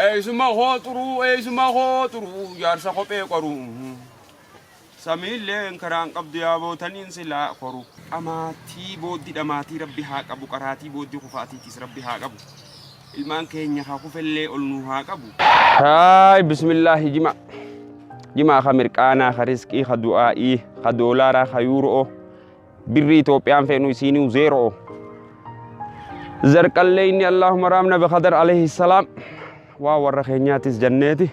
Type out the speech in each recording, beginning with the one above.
Eessuma koo xuruu, eessuma koo xuruu, jaarsa kophee qoru. Samiilleen karaan qabdu yaaboo taniin silaa koru. Dhamaatii booddi dhamaatii Rabbi haa qabu, qaraatii booddi kufaatiitis Rabbi haa qabu. Ilmaan keenya haa kufellee ol nuu haa qabu. Haay bismillaahi jima. Jimaa ka mirqaanaa, ka riskii, ka du'aa'ii, ka doolaaraa, ka yuuroo. Birrii Itoophiyaan feenu isiinuu zeeroo. Zarqallee inni Allahumma raamna biqadar alayhi salaam. Waa warra keenyaatis janneeti.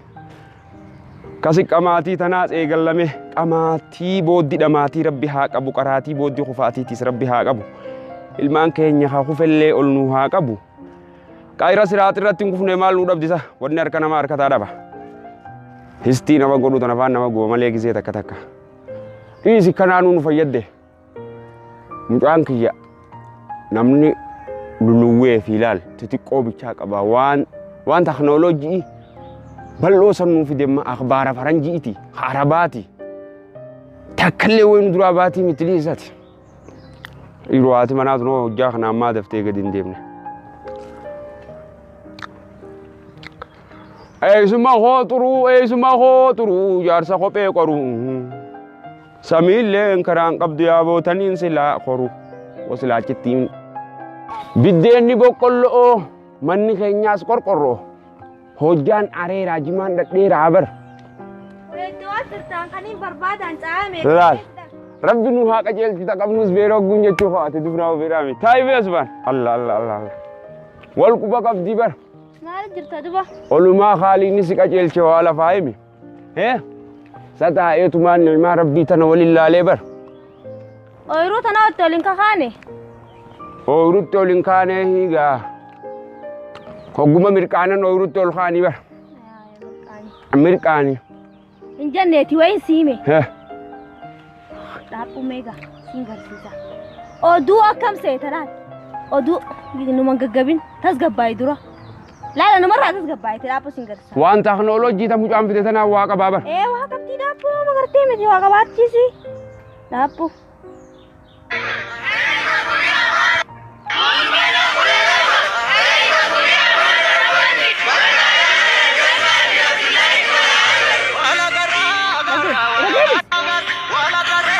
Kasi qamaatii tanaas eegallame qamaatii booddi dhamaatii Rabbi haa qabu qaraatii booddi kufaatiitis Rabbi haa qabu. Ilmaan keenya haa kufellee ol nuu haa qabu. Qaayira siraat irratti hin kufne maal nuu dhabdisa wanni harka nama harkataa dhaba. Histii nama godhu tana afaan nama guba malee gisee takka takka. Dhiisi kanaanuu nu fayyadde. Mucaan kiyya namni luluwwee fi ilaal xixiqqoo bichaa qaba waan waan teknooloojii bal'oo san nuu fide amma akhbaara faranjiiti arabaati takkallee wayii nu duraa baatii miti dhiisati. Yeroo haati manaa tunoo hojjaa kana ammaa daftee gadi hin deemne. Eessuma koo xuruu, eessuma koo xuruu, jaarsa kophee qoru. Samiilleen karaan qabdu yaaboo taniin silaa koru. Wasilaa achittiin. Biddeenni boqqollo'oo, manni keenyaas qorqorroo. Hojjaan areeraa jimaan dhadheeraa bar. Iddoo asirtaan kan hin barbaadan caame. Laal. Rabbi nu haa qajeelchu ta qabnus beerogguun jechuu faate dufnaa ofiidhaami. Taayi bees bar. Allah Allah Allah Allah. Wal quba qabdii bar. Maal jirta duba? Olumaa haaliin si qajeelche waa lafaa himi. Hee? Sa taa'eetumaan ni'maa rabbii tana waliin laalee bar. Ooyiruu tanaa itti waliin kakaane. Ooyirutti ol hin kaanee hiigaa. Hogguma mirqaanan ooyirutti ol kaanii bar. Mirqaanii. Hin jenneeti wayiin siime. Hee? Dhaaphuu meeqa siin garsiisa. Oduu akkam seeta laal? Oduu numa gaggabin tasgabbaayi dura. Laala numarraa tasgabbaayi dhaaphuu siin garsiisa. Waan teknooloojii ta mucaan fide tanaan waa qabaa bar. Ee waa qabdii dhaaphuu yoo magartee miti waa qabaachisi. Dhaaphuu.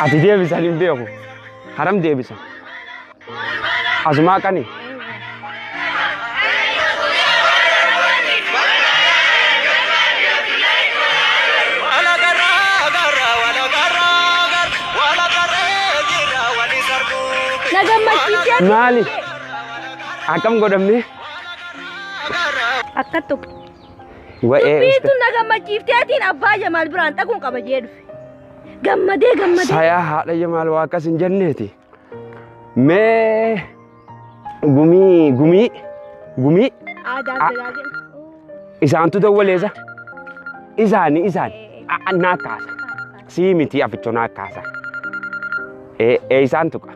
Ati deebisan hin beeku. Haram deebisa. Asumaa qani. Na gammachiisee. Maali? Akkam godhamne? Akka tuqe. Wa'ee Dubbiin tun na gammachiifteetiin abbaa Jamaal biraan dhaquun qaba jee dhufe. Gammadee gammadee. Sayaa haadha Jamaal waa akkas hin jenneeti. Mee gumii gumii gumii Aadaaf dagaagina. isaantu dawwaleessa. Isaani isaan naa kaasa. Sii miti aficho naa kaasa. Ee isaan tuqa.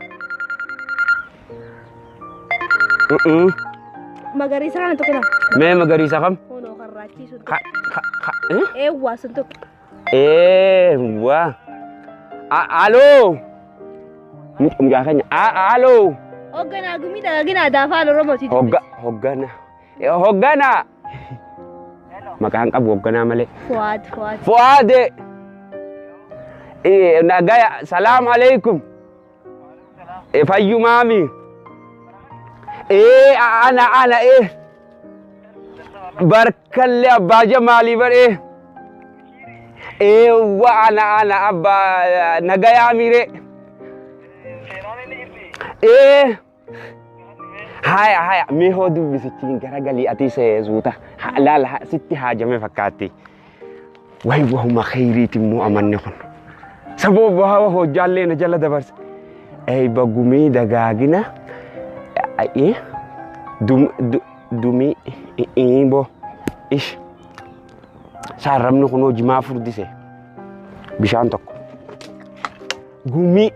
Magariisa kana tuqina. Mee magariisa kam? Kunoo karraachii sun Ka tuqe. ka ka eh? Eewwaa sun tuqe. Eewwa. Aloo. Mucaa keenya. Aloo. Hoogganaa gumii dagaagina aadaa afaan Oromooti. Hogga hoggana. Hogganaa. Maqaan qabu hogganaa malee. Fuwaad Fuwaad. Fuwaade. Nagaya. Salaam alaikum. Fayyumaami. Ana ana Barkallee abbaa Jamaalii baree. Eewwa ana ana abbaa nagayaa miiree. Haya haya mee hoo dubbisichiin garagalii ati suuta laala sitti haajame fakkaatti. Way wahuma kheyriiti immoo amanni kun. Saboo bahawa hojjaallee na jala dabarse. Eeyba gumii dagaagina dumii bo ish saarramni kun hojimaa furdise bishaan tokko. Gumii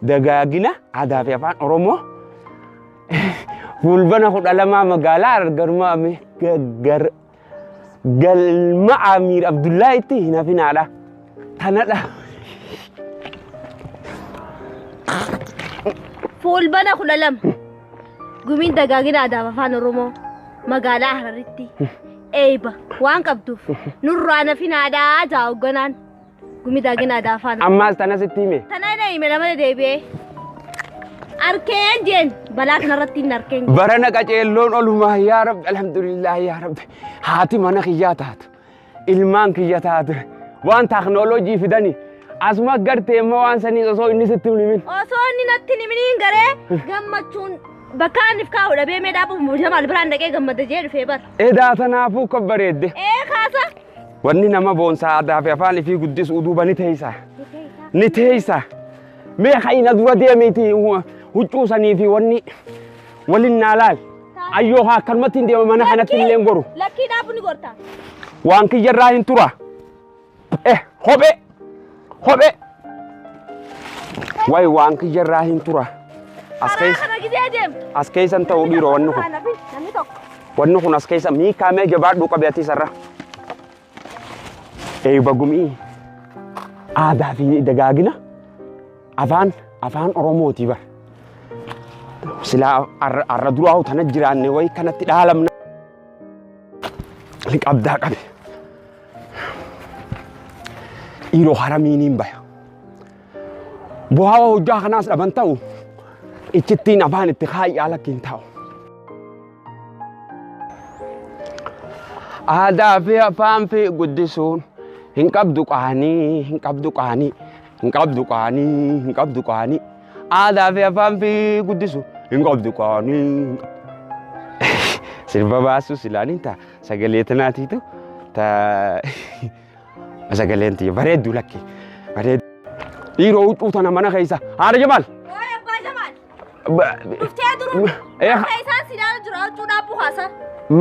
dagaagina aadaa fi afaan Oromoo Fulbana 12 magaalaa Argarmaa galma Amiir Abdullaahitti hin hafinaadha. Tanadha. Fulbana 12 gumiin dagaagina aadaa fi afaan Oromoo magaalaa Hararitti Eeyba waan qabduuf nurraa nafinaadhaa jaa hoogganaan gumii daagina aadaa afaan. Ammaas tana sitti hime. Tana ina hime lama deebi'ee. Arkeen jeen balaa kanarratti hin arkeen. Barana qaceelloon olumaa yaa Rabbi, alhamdulillah yaa Rabbi, haati mana kiyyaa taatu, ilmaan kiyya taatu, waan taaknooloojii fidani asuma gartee immoo waan sanii osoo inni sitti hin himin. Osoo inni natti hin himiniin garee gammachuun bakka inni kaa'u dhabee mee dhaabu Jamaal biraan dhaqee gammada jee dhufee bara. Edaa tanaafuu kan bareedde. Ee kaasa. Wanni nama boonsaa aadaa fi afaan ifii guddisuu duuba ni teessa. Ni teessa. Mee hayna dura deemiiti huccuu sanii fi wanni waliin naa laal. Ayyoo haa akkanumatti hin deema, mana kanatti illee hin goru. Lakkii, dhaabu ni gorta. Waan kiyyarraa hin tura. Eh, kophee, kophee. Wayi, waan kiyyarraa hin tura. As Karaa keessa kana gizee deemtu. As keessan ta'u dhiiroo wanni kun. Namni tokko. Wanni kun as keessa miikaa mee jabaadhuu qabe ati sarra. Eeyba gumii aadaa fi dagaagina afaan Oromooti bar. Silaa arra duraa tana jiraanne wayi kanatti dhaalamna. Qabdaa qabe. Dhiiroo haramiiniin baya. Bu'aa hojjaa kanaas dhaban ta'u ichittiin afaan itti kaayyaa lakkiin taa'u. Aadaa fi afaan fi guddisuun hin qabdu qaanii, hin qabdu qaanii, hin qabdu qaanii, hin qabdu qaanii. Aadaa fi afaan fi guddisuun hin qabdu qaanii. Sirba baasuu silaaniin ta'a sagalee tanaatiitu ta sagaleen tiyya bareedduu lakki bareedduu. Dhiiroo, huccuu tana mana keessa haadha Jamaal. Waay abbaa Jamaal. Dhuftee duruu. Keessaan si ilaalu jira, huccuu dhaabbuu kaasa.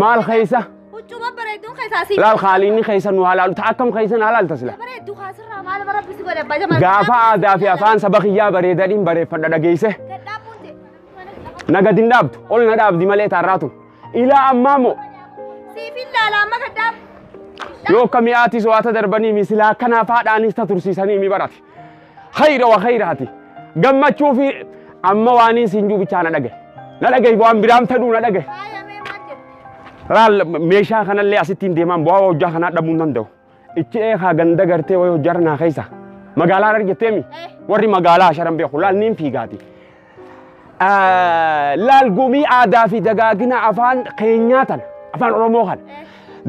Maal keessa? Huccuu babbareedduun keessaa si. Laal, haaliinni keessa nu halaalu ta'a, akkam keessa na halaalta sila. Bareedduu kaasirraa maal bara bisi godhe abbaa Jamaal. Gaafa aadaa fi afaan saba kiyyaa bareedaniin bareeffadha, dhageesse. Gadhaabbuun jee. Na gadi hin dhaabdu, ol na dhaabdi malee taarraatu. Ilaa ammaa moo Siif hin laala amma gadhaabbu. Yoo akka mi'aatis waata darbanii mi silaa akkanaaf haadhaanis ta tursiisanii mi barate. Hayra wa hayraati. Gammachuu fi amma waaniin siin juu bichaa na dhagaye. Na dhagaye, waan biraan fedhuu na dhagaye. Faayamee maal jette? Laal, meeshaa kanallee asittiin deemaan bu'aa hojjaa kanaa dhabuu hin danda'u. Ichi eekaa ganda gartee wayii hojjaarra naa keessa. Magaalaa irra jetteemi? Warri magaalaa sharan beeku laal niin fiigaati. Laal, gumii aadaa fi dagaagina afaan keenyaa tana, afaan Oromoo kana.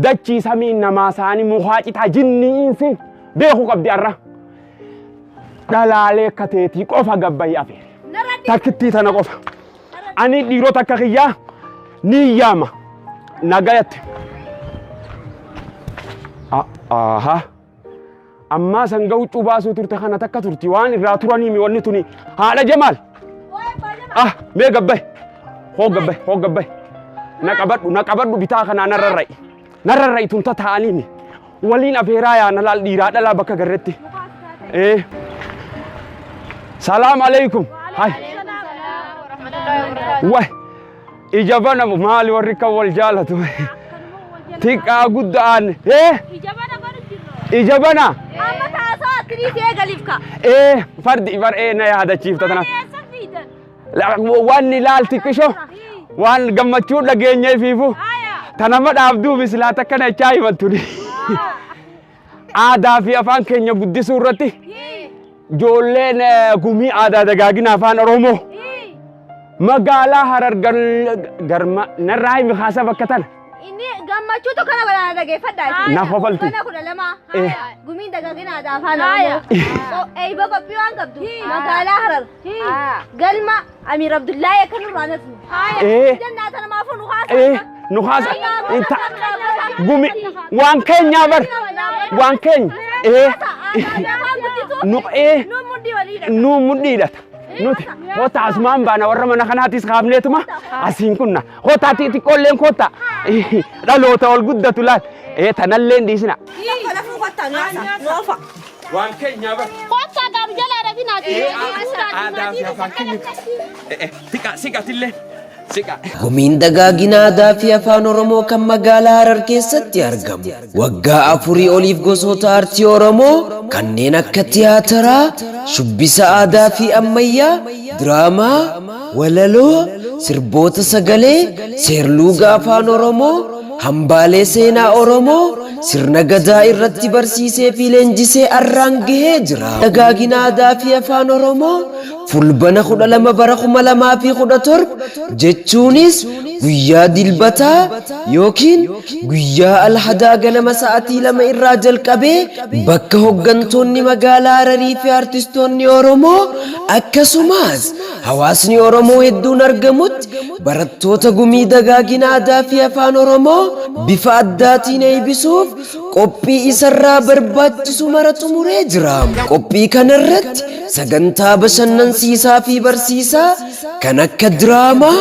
Dachii samiin namaa isaanii mukaa citaa jinniinsi beekuu qabdi har'a. Dhalaalee akka teetii qofa gabbayii afeere. Takkittii tana qofa. Ani dhiirota akka kiyyaa ni yaama. Nagayatti. Aha. Ammaa sanga huccuu baasuu turte kana takka turti waan irraa turanii mi wanni tuni haadha Jamaal. Ah, mee gabbay. Hoo gabbay, hoo gabbay. Na qabadhu, na qabadhu, bitaa kanaa narra ra'i. Narra ra'i, tun tataa'anii mi. Waliin afeeraa yaana, laal, dhiiraa dhalaa bakka garretti. Eh. Salaam alaikum. Hai. Wai. Ija banamu maali warri kan wal jaalatu. Xiqqaa guddaan. Eh. Ija bana banu jirra. Ija bana. Amma taasaa attiriitii eegaliif ka. Eh, fardi bar eh na yaadachiifta tana. Eessa fiidan? Wanni laal xiqqisho waan gammachuu dhageenye ifiifu. Tanama dhaabduu misilaa takka na ichaa himattuni. Aadaa fi afaan keenya guddisuu irratti ijoolleen gumii aadaa dagaagina afaan Oromoo magaalaa Harar garma narraa himi haasa bakka tana. Inni gammachuu tokko kana walaana dhageeffadhaa. Na kofalti. Mana 12 gumiin dagaagina aadaa afaan Oromoo. Eeyba qophii waan qabdu magaalaa Harar galma Amiir Abdullahi akka nurraa nafnu. Jannaa tana maafuu nu haasa. Nu haasa gumi waan keenyaa bar waan keenya nu Nu mudhii waliidha. Nu mudhiidhata. Nuti kota asumaan baana, warra mana kanaatis kaafneetuma asiin kunna kota xixiqqoolleen kota dhaloota ol guddatu laal tanallee hin dhiisina. Lafuu kottaa nu haasa. Nu ofa. Waan keenyaa bar. Kottaa gaaf jalaa dhabinaati. Aadaa fi afaan keenya. Siqa siqatillee siqa. Gumiin dagaagina aadaa fi afaan Oromoo kan magaalaa Harar keessatti argamu waggaa 4 oliif gosoota aartii Oromoo kanneen akka tiyaataraa, shubbisa aadaa fi ammayyaa, diraamaa, walaloo, sirboota sagalee, seerluuga afaan Oromoo, hambaalee seenaa Oromoo sirna Gadaa irratti barsiisee fi leenjisee arraan gahee jira. Dagaagina aadaa fi afaan Oromoo Fulbana 12 bara 2017 jechuunis guyyaa Dilbataa yookiin guyyaa Alhadaa ganama sa'atii 2 irraa jalqabee bakka hoggantoonni magaalaa Hararii fi artistoonni Oromoo akkasumaas hawaasni Oromoo hedduun argamutti barattoota gumii dagaagina aadaa fi afaan Oromoo bifa addaatiin eeybisuuf qophii isarraa barbaachisu mara xumuree jira. Qophii kanarratti sagantaa bashannansiisaa fi barsiisaa kan akka diraamaa,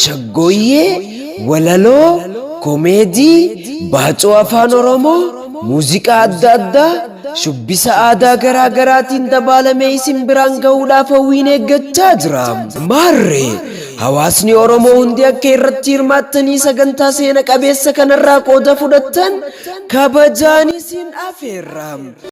shaggooyyee, walaloo, komeedii, baacoo afaan Oromoo, muuziqaa adda addaa, shubbisa aadaa garaa garaatiin dabaalamee isin biraan gahuudhaaf hawwiin eeggachaa jira. Maarree hawaasni Oromoo hundi akka irratti hirmaattanii sagantaa seena qabeessa kanarraa qooda fudhattan kabajaan isin afeerra.